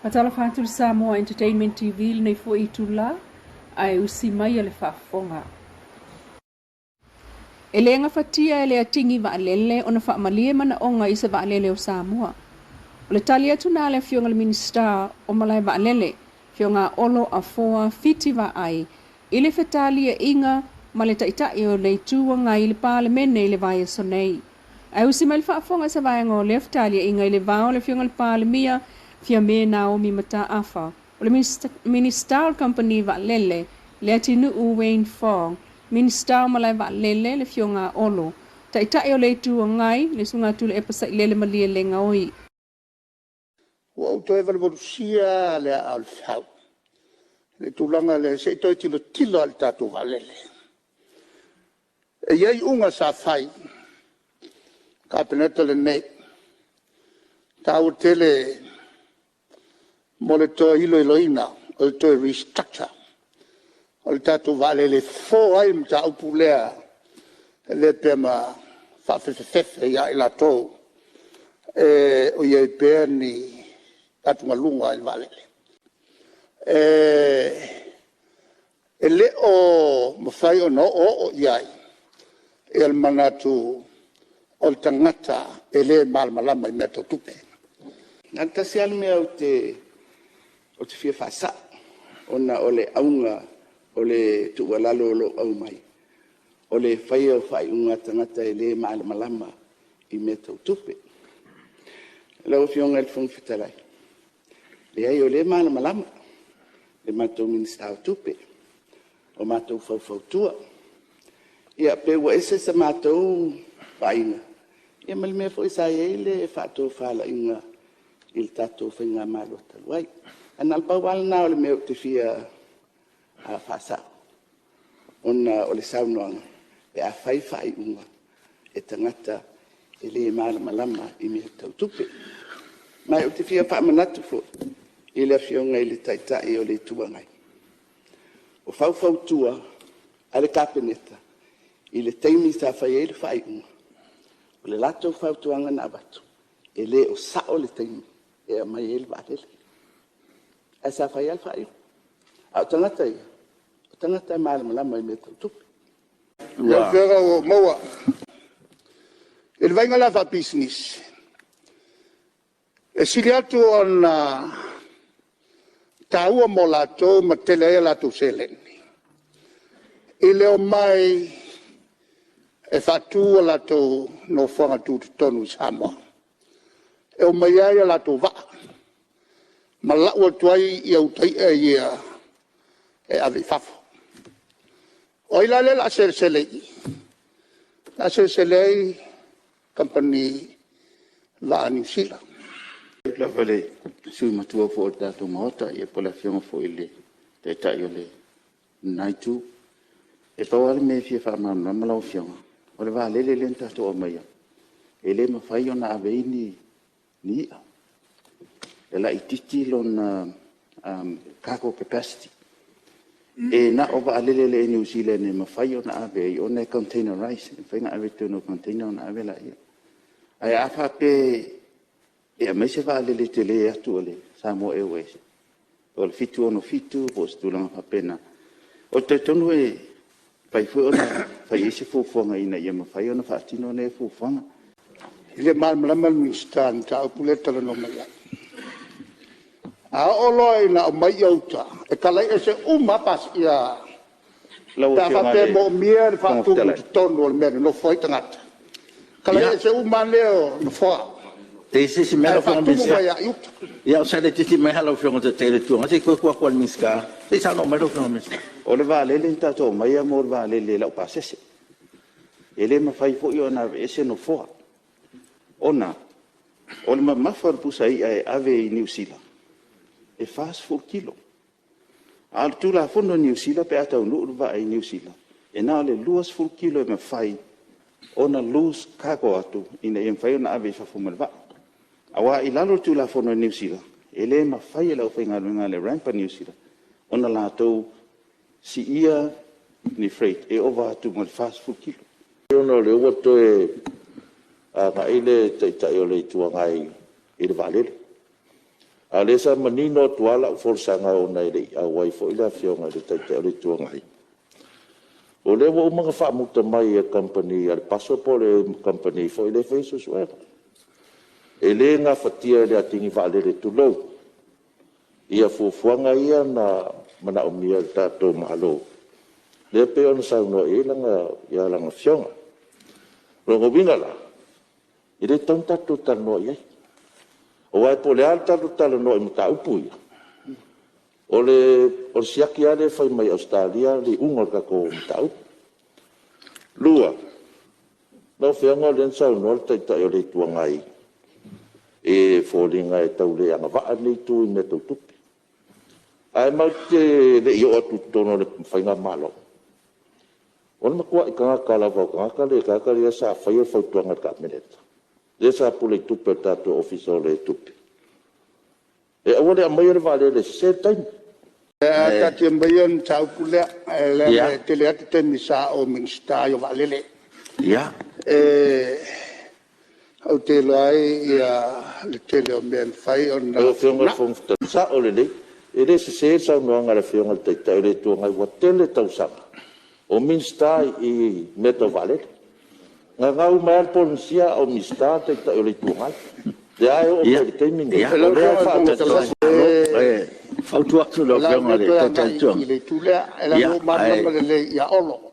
Faatalofa atu le Samoa Entertainment TV i lenei foi itula, ae usi mai a le faafofoga. E le gafatia e le atigi vaalele ona faamalie manaoga i se vaalele o Samoa. O le tali atu na a le Afioga i le Minisita o Malae Vaalele, Afioga Olo Afoa Fiti Vaai, i le fetaliaiga ma le Taitai o le Itu Agai i le Palemene i le vaiaso nei. Ae usi mai le faafofoga i se vaega o lea fetaliaiga i le va o le Afioga i le Palemia, Fiame Naomi Mataafa, o le Minisita o le Kamupani Vaalele, Leatinuu Wayne Fong, Minisita o Malae Vaalele, le Afioga a Olo, Taitai o le Itu Agai, le Susuga Tuilaepa Sailele Malielegaoi. Ua ou toe valuvalusia lava le aa o le fau i le tulaga lea, se i toe tilotilo lava i le tatou vaalele. E i ai iuga sa fai e le Kapeneta lenei, e taua tele mo le toe iloiloina o le toe restructure o le tatou vaalele e fofo ai le mataupu lea e avea pea ma faafefefefe ia i latou o i ai pea ni atugaluga i le vaalele. E le o mafai ona oooo i ai le manatu o le tagata e le malamalama i mea tau tupe. Na o le tasi lava le mea ou te fia faasao, ona o le auga o le tuualalo o lo o aumai, o le faia o faaiuga a tagata e le malamalama i mea tau tupe. Lau Afioga i le Fofoga Fetalai, leai o lea e malamalama le matou Minisita o Tupe, o matou faufautua. Ia pe ua ese sa matou vaaiga, ia ma le mea foi sa i ai le faatofalaiga i le tatou faigamalo talu ai. Ae na o le pau lava lena o le mea ou te fia faasao, ona o le saunoaga pe a fai faaiuga e tagata e le malamalama i mea tau tupe. Ma ou te fia faamanatu foi i le Afioga i le Taitai o le Itu Agai, o faufautua a le Kapeneta i le taimi sa fai ai le faaiuga, o le latou fautuaga na avatu, e le o sao le taimi e aumai ai le vaalele, ae sa fai lava le faaiuga. A o tagata ia, o tagata e malamalama i mea tau tupe. Lau Afioga ua ou maua. I le vaaiga la faapisinisi, e sili atu ona taua mo latou ma tele ai a latou seleni, i le omai e faatu a latou nofoaga tutotonu i Samoa, e omai ai a latou vaa ma lau atu ai uta ia ia e ave i fafo. O ai la lea o le a selesele i i? O le a selesele ai kamupani vaa a Niu Sila. Faafetai lava i le sui usufono matua foi o le tatou Maota po o le Afioga foi i le Taitai o lena Itu. E pau lava le mea e fia faamalamalama lau Afioga, o le vaalele lea na tatou aumaia, e le mafai ona ave ai ni i'a, e laitiiti lona cargo capacity. E na o vaalele a le Air New Zealand e mafai ona ave ai ona e containerize, e mafai ona ave i totonu o container ona ave lea. Ae a faapea e aumai se vaalele tele atu a le Samoa Airways po o le 767 po o se tulaga faapena, ou te talitonu e mafai foi ona fai i ai se fuafuaga ina ia mafai ona faatino lea fuafuaga. E le malamalama le Minisita i le mataupu lea e talanoa mai ai. A oo loa ina aumai uta, e talai ese uma lava Lau pe a Afioga i faapea e le manaomia le Fofoga faatumu i Fetalai... totonu o le mea e nonofo ai tagata, talai ese uma lava lea o nofoa, E i ai se isi mea ae lau Afioga i le faatumu Minisita? mai lava i uta. Ia onosai laitiiti mai lau Afioga i le Taitai o le Itu Agai, se i toe tuu atu lava i le Minisita. Se i saunoa mai lau Afioga i le Minisita. O le vaalele na tatou aumaia mo le vaalele laupasese. E le mafai foi ona aveese nofoa, ona o le mamafa o le pusa i'a e ave i Niu Sila, e 40 kilo. A o le Tulafono a Niu Sila pe a taunuu le vaa i Niu Sila, e na o le 20 kilo e mafai ona loose cargo atu ina ia mafai ona ave i fafo ma le vaa. Aua e i lalo o le Tulafono a Niu Sila, e le mafai e le aufaigaluega a le ramp a Niu Sila ona latou siia ni freight e ova atu ma le 40 kilo. Ona o lea ua toe agai le Taitai o le Itu Agai i le vaalele. A o lea sa manino atu lava lau folasaga ona e le i auai foi le Afioga i le Taitai o le Itu Agai, o lea ua uma ona faamuta mai e le kamupani a le PASO po o le kamupani foi lea e faia suesuega. E le gafatia e le atigi vaalele, tulou, fuafuaga ia na manaomia e le tatou Malo, lea e pei ona saunoa i ai lana Afioga. O lona uiga la, e le tatau ona tatou toe talanoa i ai. Aua po o le a le tatou talanoa i mataupu ia, o le siaki lava lea e fai mai e Ausetalia le iuga o le tatou mataupu. Lua, lau Afioga o lea na saunoa le Taitai o le Itu Agai e foliga e tau le agavaa lenei Itu i mea tau tupe. Ae matou te le i oo atu i totonu o le faigamalo, o le matuai tagata lava o le tagata lea lea sa faia le fautuaga i le Kapeneta, lea sa pule i tupe a le tatou Ofisa o Tupe, e aua le aumaia le vaalele e sese le taimi. Ae taatia maia le mataupu lea, leaga e tele atu taimi sa ou Minisita ai o Vaalele. Ou te iloa ai le tele o mea e mafai ona Lau Afioga i le Fofoga Fetalai, e sao lelei, e le sese le saunoaga a le Afioga i le Taitai o le Itu Agai, ua tele tausaga o Minisita i mea tau vaalele. Na gau mai lava le Polenisia a o Minisita le Taitai o le Itu Agai. O lea e oo mai i le taimi lenei, o lea e faatalitali le Malo. E fautua atu i O lau le a ou Afioga le i le toe Taitai agai o le i Itu le itu lea, ae leaga ua ou malamalama lelei ia Olo.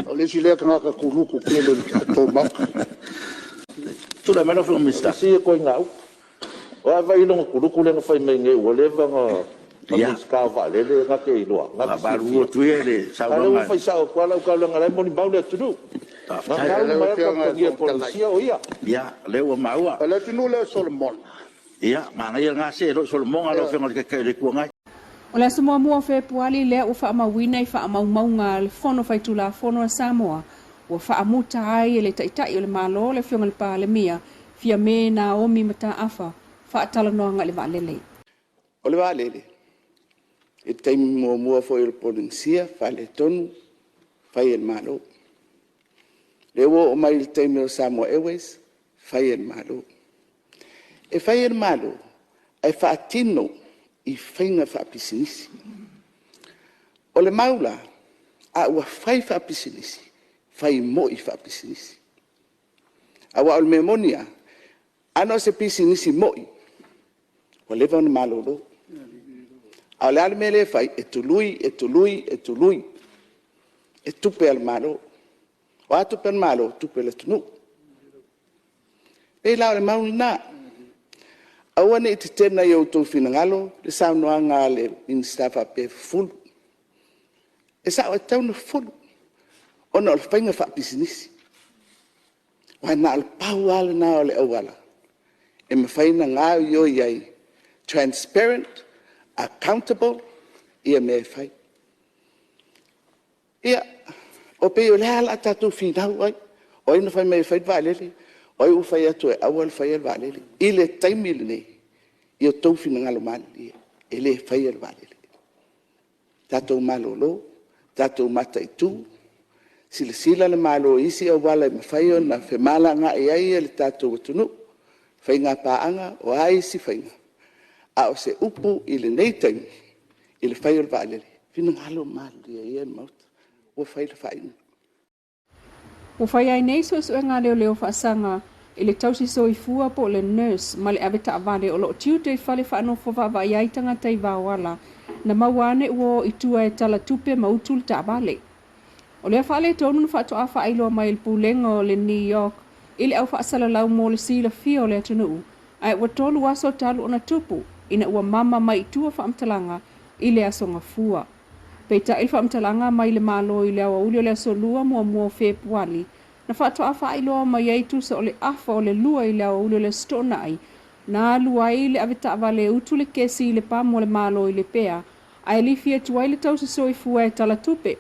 O le isi lea tagata kuluku tele o le tatou Maota. Agai, tulai mai lau Afioga i le Minisita. Se ituaiga upu. Vaai i lona kuluku lea na fai mai nei ua leva ona Minisita o Vaalele na te iloa, na te Faamalulu silafia. atu ia i le A o lea ua saunoaga. fai sao atu lava lau tala leaga o la e molimau le atunuu. Na Faafetai. gau Lau mai lava le Afioga i le kamupani a Fofoga Fetalai, Polenisia o ia. Ia, o lea ua maua. O le atunuu lea o Solomona, Ia, manaia lena, se e le o Solomoga lau ioe. Afioga i le Taitai o le Itu Agai. O le aso 1 o Fepuali lea ua faamauina i faamaumauga a le Fono Faitulafono a Samoa, ua faamuta ai e le Taitai o le Malo le Afioga i le Palemia, Fiame Naomi Mataafa, faatalanoaga i le vaalele. O le vaalele, i le taimi muamua foi o le Polenisia faaletonu, fai e le Malo. Lea ua oo mai i le taimi o le Samoa Airways, fai e le Malo. E fai e le Malo ae faatino i faiga faapisinisi. O le mau la, a ua fai faapisinisi, fai moi faapisinisi. Aua o le mea moni lava, a na o se pisinisi moi, ua leva ona malolo. A o le a le mea lea e fai? E tului, e tului e tului e tupe a le Malo. O a tupe a le Malo? O tupe a le atunuu. E pei la o le mau lena, aua ne i tetena i outou finagalo le saunoaga a le Minisita faapea e fufulu. E sao e tatau ona fufulu, ona o le faiga faapisinisi. Aua na o le pau lava lena o le auala e mafai ona gaoioi ai, transparent, accountable mea e fai. Ia, e pei o le a o le a tatou finau ai, o ai na fai mai e fai le vaalele, o ai ua fai atu e aua le faia le vaalele. I le taimi lenei, ia outou finagalo malilie, e le faia le vaalele. Tatou malolo, tatou mataitu, silasila le Malo i isi auala e mafai ona femalagaai ai le tatou atunuu, faiga paaga, o a isi faiga, a o se upu i lenei taimi i le fai o le vaalele, finagalo malilie ia le Maota, ua fai le faaiuga. Ua fai ai nei suesuega a leoleo faasaga i le tausi soifua po o le nurse ma le avetaavale o lo o tiute i fale faanofo vaavaai ai tagata i Vaoala, na maua ane ua o i tua e tala tupe ma utu le taavale. O lea faaletonu na faatoa faailoa mai e le pulega o le New York i le aufaasalalau mo le silafia o le atunuu, ae ua 3 aso talu ona tupu ina ua mama mai i tua faamatalaga i le aso Gafua. Peitai le faamatalaga mai le Malo i le aoauli o le aso Lua 1 o Fepuali, na faatoa faailoa mai ai tusa o le 1:30 i le aoauli o le Aso Toonai, na alu ai le avetaavale e utu le kesi i le pamu a le Malo i Lepea, ae lifi atu ai le tausi soifua e tala tupe.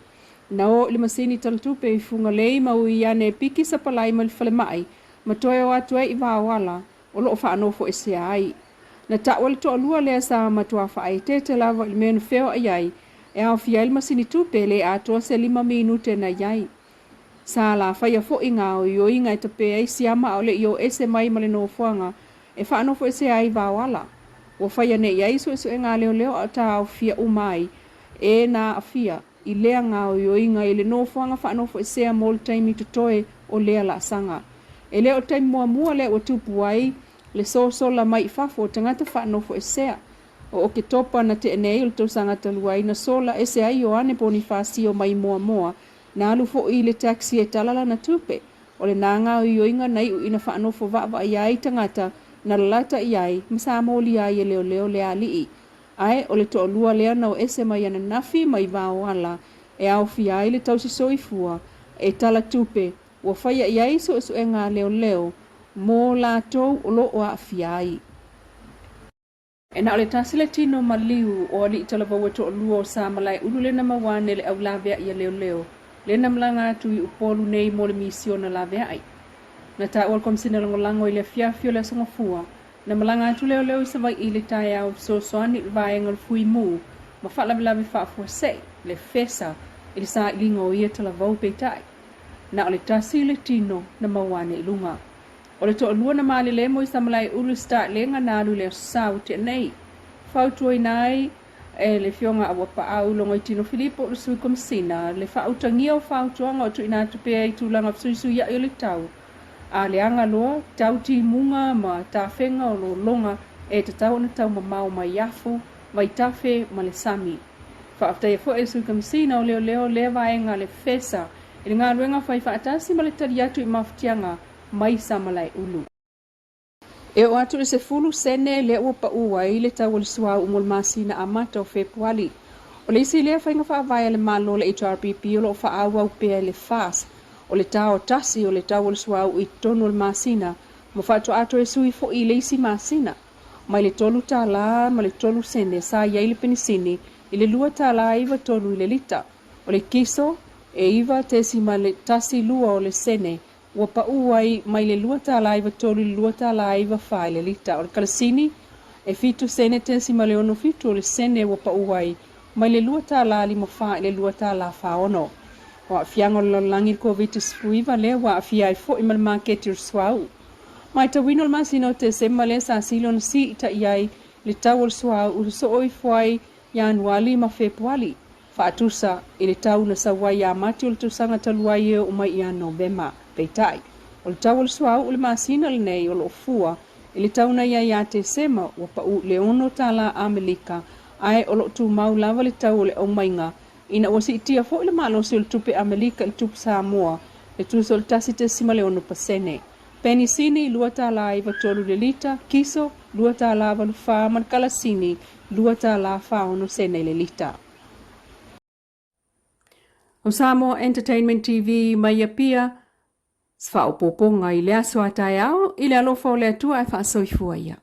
Na o i le masini talatupe i Fugalei ma ui ane e piki sapalai mai le falemai ma toe o atu ai i Vaoala o lo o faanofo esea ai. Na taua le toalua lea sa matua faaeteete lava i le mea na feoai ai, e aofia ai le masini tupe e le atoa se 5 minute na i ai. Sa alafaia foi gaoioiga e tape ai siama a o le i o ese mai ma le nofoaga e faanofo esea ai Vaoala. Ua faia nei i ai suesuega a leoleo a o taofia uma ai e na aafia i lea gaoioiga i le nofoaga faanofoesea mo le taimi totoe o lea laasaga. E le o le taimi muamua lea ua tupu ai le sosola mai i fafo o tagata faanofoesea. O Oketopa na tea nei o le tausaga talu ai na sola ese ai Ioane Ponifasio mai Moamoa na alu foi i le taxi e tala lana tupe. O lena gaoioiga na iu ina faanofo vaavaaia ai tagata na lalata i ai ma sa molia ai e leoleo le alii. Ae o le toalua lea na o ese mai ananafi mai Vaoala e aofia ai le tausi soifua e tala tupe ua faia i ai suesuega a leoleo mo latou o lo o aafia ai. E na o le tasi le tino maliu o alii talavou e toalua o Samalaeulu lena maua ane le au laveai a leoleo lena malaga atu i Upolu nei mo le misiona laveai. Na taua le Komisina Lagolago i le afiafi o le Aso Gafua, na malaga atu leoleo i Savaii i le taeao e fesoasoani i le vaega o le Fui Mu ma faalavelave faafuasei le fesa i le sailiga o ia talavou peitai na o le tasi le tino na maua ane i luga. O le toalua na malele mo i Samalaeulu i Starlega na alu i le Aso Sa ua tea nei. Fautuaina ai e le Afioga Auapaau Logoitino Filipo le Sui Komisina le faautagia o fautuaga o tuuina atu pea i tulaga fesuisuiai o le tau a leaga loa, tau timuga ma tafega o lologa e tatau ona taumamao mai afu, vaitafe ma le sami. Faafetaia foi e le Sui Komisina o Leoleo lea vaega a le FESA i le galuega fai faatasi ma le tali atu i mafatiaga mai Samalaeulu. E oo atu i le 10 sene lea ua pau ai le tau o le suauu mo le masina amata o Fepuali. O le isi lea faiga faavae a le Malo le HRPP o lo o faaauau pea e le FAS, o le tao tasi o le tau o le suauu i totonu o le masina ma faatoa toe sui foi i le isi masina. Mai le $3 ma le 3 sene sa i ai le penisini i le $2.93 i le lita. O le kiso, e 9.12 o le sene ua pau ai mai le $2.93 i le $2.94 i le lita. O le kalasini, e 7 sene tesima le 67 o le sene ua pau ai mai le $2.54 i le $2.46. O aafiaga o le lalolagi i le Koviti-19 lea ua aafia ai foi ma le maketi o le suauu. Matauina o le masina o Tesema lea sa sili ona siitai ai le tau o le suauu sosoo ifo ai Ianuali ma Fepuali, faatusa i le tau na sau ai ia Mati o le tausaga talu ai e oo mai ia Novema. Peitai, o le tau o le suauu i le masina lenei o lo o fua i le tau na i ai ia Tesema ua pau i le $6 Amerika ae o lo o tumau lava le tau o le aumaiga ina ua siitia foi le malosi o le tupe Amerika i le tupe Samoa e tusa o le 1.6%. Penisini, $2.93 le lita, kiso, $2.84 ma le kalasini, $2.46 i le lita. O Samoa Entertainment TV mai Apia, se faaopoopoga i le aso a taeao, i le alofa o le Atua e faasoifua ia.